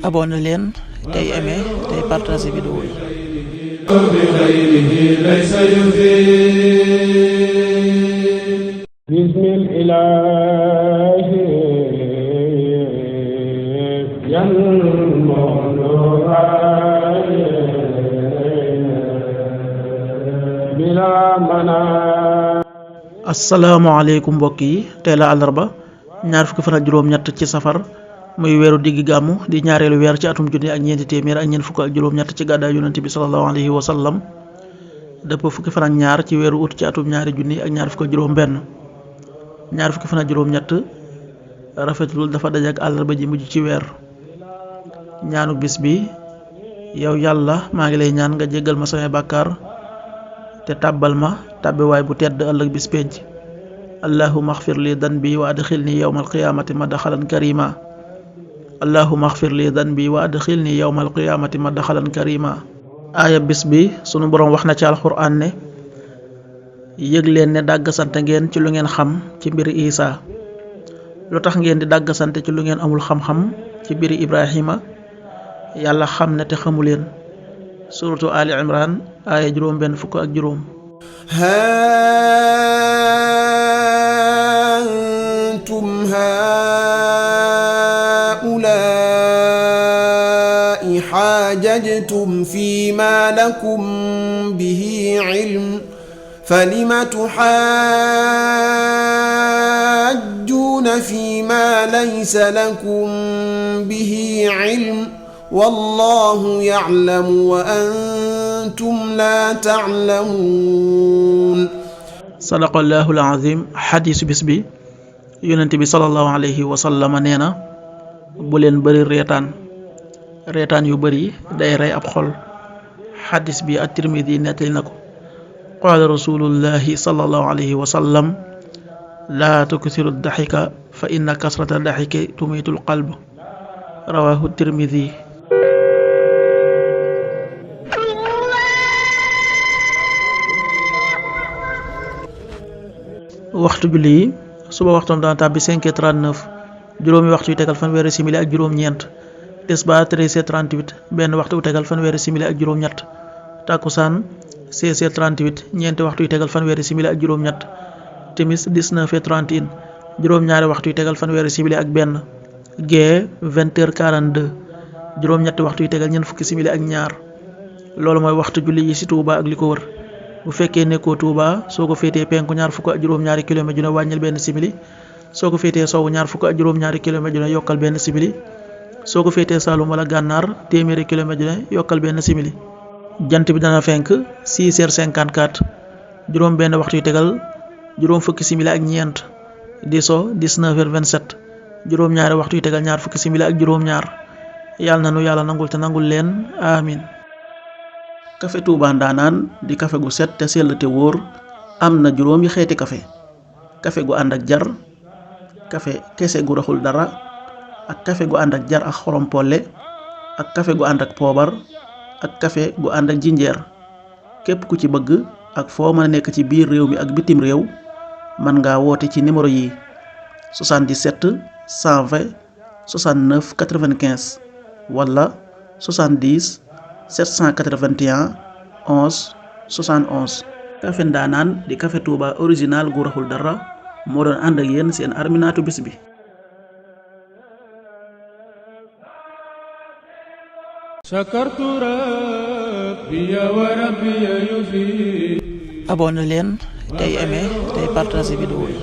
abonné leen tey aimé tey partagé vidéo yi. asalaamaaleykum mbokk yi, tey la àllarba ñaar fukki fan ak juróom-ñett ci safar muy weeru diggi gàmmu di ñaareelu weer ci atum junni ak ñeenti téeméer ak ñeent fukk ak juróom-ñett ci gàddaay yonent bi sallallahu alayhi wa sallam dëpp fukki fan ak ñaar ci weeru ut ci atum ñaari junni ak ñaar fukk ak juróom-benn. ñaar fukki fan ak juróom-ñett rafetul dafa daje ak àllarba ji mujj ci weer. ñaanu bis bi: yow yàlla, maa ngi lay ñaan nga jéggal ma samay bàkkaar te tàbbal ma tàbbiwaay bu tedd ëllëg bis penc. allahumma axfir li danbi wa adxilni yawmal qiyaamati madxalan karima. allahumma axfir li danbi wa adxilni yawmal qiyaamati madxalan karima. aaya bis bi sunu boroom wax na ci alxuraan ne: yëg leen ne dàggasante ngeen ci lu ngeen xam ci mbiri Isa. lu tax ngeen di dàggasante ci lu ngeen amul xam-xam ci mbiri Ibrahima? yàlla xam ne te xamu leen. suratu Ali Imran aaya juróom benn fukk ak juróom. antum haa'ulaa'i haajajtum fiimaa lakum bihi ilm falima tuhaajjuuna fiimaa laysa lakum bihi ilm wallaahu ya'lamu wa antum laa ta'lamuun. sadaqallaahu al-aziim. xadiisu bis bi, yonent bi sallallahu alayhi wa sallam nee na: bu leen bëri reetaan yu bëri day rey ab xol. xadiis bi at-Tirmidi nettali na ko. qaala rasuulullaahi sallallahu alayhi wa sallam: laa tuksiru daxika fa inna kasrata daxiki tumiitul qalb. rawaahu Tirmidi. waxtu julli yi: suba waxtoom dana tàbbi 5h39, juróomi waxtu yu tegal fanweeri simili ak juróom-ñeent. tisbaar 13h38, benn waxtu yu tegal fanweeri simili ak juróom-ñett. takkusaan 16h38, ñeenti waxtu yu tegal fanweeri simili ak juróom-ñett. timis 19h31, juróom-ñaari waxtu yu tegal fanweeri simili ak benn. gee 20h42, juróom-ñetti waxtu yu tegal ñeent fukki simili ak ñaar. loolu mooy waxtu julli yi ci Touba ak li ko wër. bu fekkee nekkoo Touba, soo ko féetee penku ñaar fukk ak juróom-ñaari kilomètre ju ne wàññil benn simili. soo ko féetee sowwu ñaar fukk ak juróom-ñaari kilomètre ju ne yokkal benn simili. soo ko féetee Saalum wala Gànnaar, téeméeri kilomètre ju ne yokkal benn simili. jant bi dana fenk 6h54, juróom benn waxtu yu tegal juróom fukki simili ak ñeent. di so 19h27, juróom-ñaari waxtu yu tegal ñaar fukki simili ak juróom-ñaar. yàlla na nu yàlla nangul te nangul leen, amin. kafe Touba Ndanaan di kafe gu set te sell te wóor. am na juróomi xeeti kafe: kafe gu ànd ak jar, kafe kese gu raxul dara, ak kafe gu ànd ak jar ak xorom polle, ak kafe gu ànd ak poobar, ak kafe gu ànd ak jinjeer. képp ku ci bëgg ak foo mën a nekk ci biir réew mi ak bitim réew, mën ngaa woote ci numéro yi: 77 120 69 95 wala 70 781 11 71. kafe Ndaanaan di kafe Touba original gu raxul dara moo doon ànd ak yéen seen arminaatu bis bi. abonné leen tey aimé tey partagé vidéo yi.